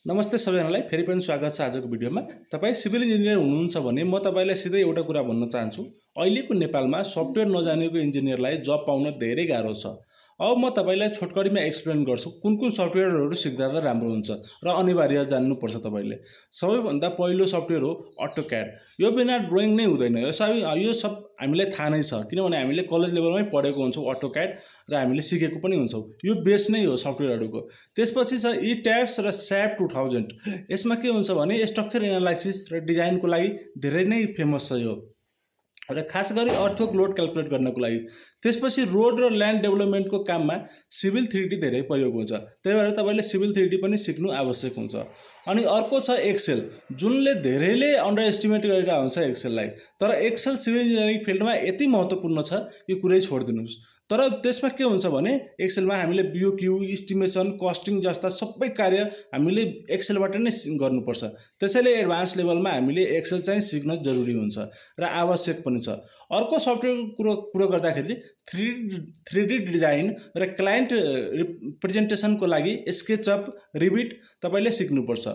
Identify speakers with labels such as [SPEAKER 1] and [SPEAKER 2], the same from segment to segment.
[SPEAKER 1] नमस्ते सबैजनालाई फेरि पनि स्वागत छ आजको भिडियोमा। तपाईँ सिभिल इन्जिनियर हुनुहुन्छ भने म तपाईलाई सिधै एउटा कुरा भन्न चाहन्छु। अहिलेको नेपालमा सफ्टवेयर नजानेको इन्जिनियरलाई जब पाउन धेरै गाह्रो छ। अब म तपाईलाई छोटकरीमा एक्सप्लेन गर्छु कुन कुन सफ्टवेयरहरू सिक्दा त राम्रो हुन्छ र अनिवार्य जान्नुपर्छ तपाईले। सबैभन्दा पहिलो सफ्टवेयर हो अटोक्याड। यो बिना ड्रइङ नै हुँदैन। यो सब हामीलाई थाहा नै छ किनभने हामीले कलेज लेभलमै पढेको हुन्छौँ अटोक्याड र हामीले सिकेको पनि हुन्छौँ। यो बेस नै हो सफ्टवेयरहरूको। त्यसपछि छ इट्याब्स र स्याप 2000। यसमा के हुन्छ भने स्ट्रक्चर एनालाइसिस र डिजाइनको लागि धेरै नै फेमस छ यो र खास गरी अर्थक्वेक लोड क्याल्कुलेट गर्नको लागि। त्यसपछि रोड र ल्यान्ड डेभलपमेन्टको काममा सिभिल 3D धेरै प्रयोग हुन्छ। त्यही भएर तपाईले सिभिल 3D पनि सिक्नु आवश्यक हुन्छ। अनि अर्को छ एक्सेल, जुनले धेरैले अन्डर एस्टिमेट गरेर हुन्छ एक्सेललाई। तर एक्सेल सिभिल इन्जिनियरिङ फिल्डमा यति महत्त्वपूर्ण छ कि कुरै छोडिदिनुस्। तर त्यसमा के हुन्छ भने एक्सेलमा हामीले बिओक्यू, इस्टिमेसन, कस्टिङ जस्ता सबै कार्य हामीले एक्सेलबाट नै गर्नुपर्छ। त्यसैले एडभान्स लेभलमा हामीले एक्सेल चाहिँ सिक्न जरुरी हुन्छ र आवश्यक पनि छ। अर्को सफ्टवेयर कुरो गर्दाखेरि 3D डिजाइन र क्लाइन्ट रिप्रेजेन्टेसनको लागि स्केचअप, रिभिट तपाईले सिक्नुपर्छ।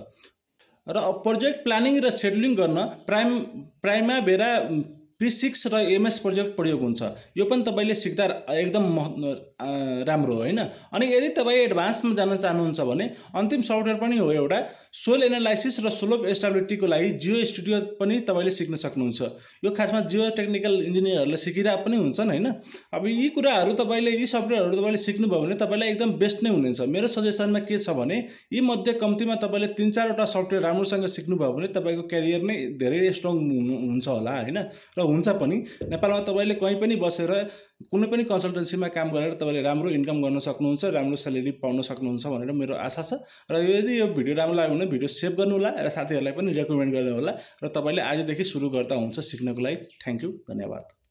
[SPEAKER 1] र प्रोजेक्ट प्लानिङ र सेड्युलिङ गर्न प्राइमाभेरा P6 र MS प्रोजेक्ट प्रयोग हुन्छ। यो पनि तपाईले सिक्दा एकदम राम्रो हो हैन। अनि यदि तपाई एडभान्समा जान चाहनुहुन्छ भने अन्तिम सफ्टवेयर पनि हो एउटा सोल एनालाइसिस र स्लोप स्टेबिलिटीको लागि जियो स्टुडियो पनि तपाईले सिक्न सक्नुहुन्छ। यो खासमा जियो टेक्निकल इन्जिनियरहरूले सिकिरा पनि हुन्छन् हैन। अब यी कुराहरू तपाईले यी सफ्टवेयरहरू तपाईले सिक्नुभयो भने तपाईलाई एकदम बेस्ट नै हुनेछ। मेरो सजेसनमा के छ भने यी मध्ये कम्तीमा तपाईले 3-4 वटा सफ्टवेयर राम्रोसँग सिक्नुभयो भने तपाईको क्यारियर नै धेरै स्ट्रङ हुन्छ होला हैन। र हुन्छ पनि। नेपालमा तपाईले कहीँ पनि बसेर कुनै पनि कन्सल्टेन्सीमा काम गरेर तपाईले राम्रो इन्कम गर्न सक्नुहुन्छ, राम्रो स्यालेरी पाउन सक्नुहुन्छ भनेर मेरो आशा छ। र यदि यो भिडियो राम्रो लाग्यो भने भिडियो सेभ गर्नु होला र साथीहरूलाई पनि रेकमेन्ड गर्नु होला र तपाईले आजदेखि सुरु गर्दा हुन्छ सिक्नको लागि। थ्यांक यू, धन्यवाद।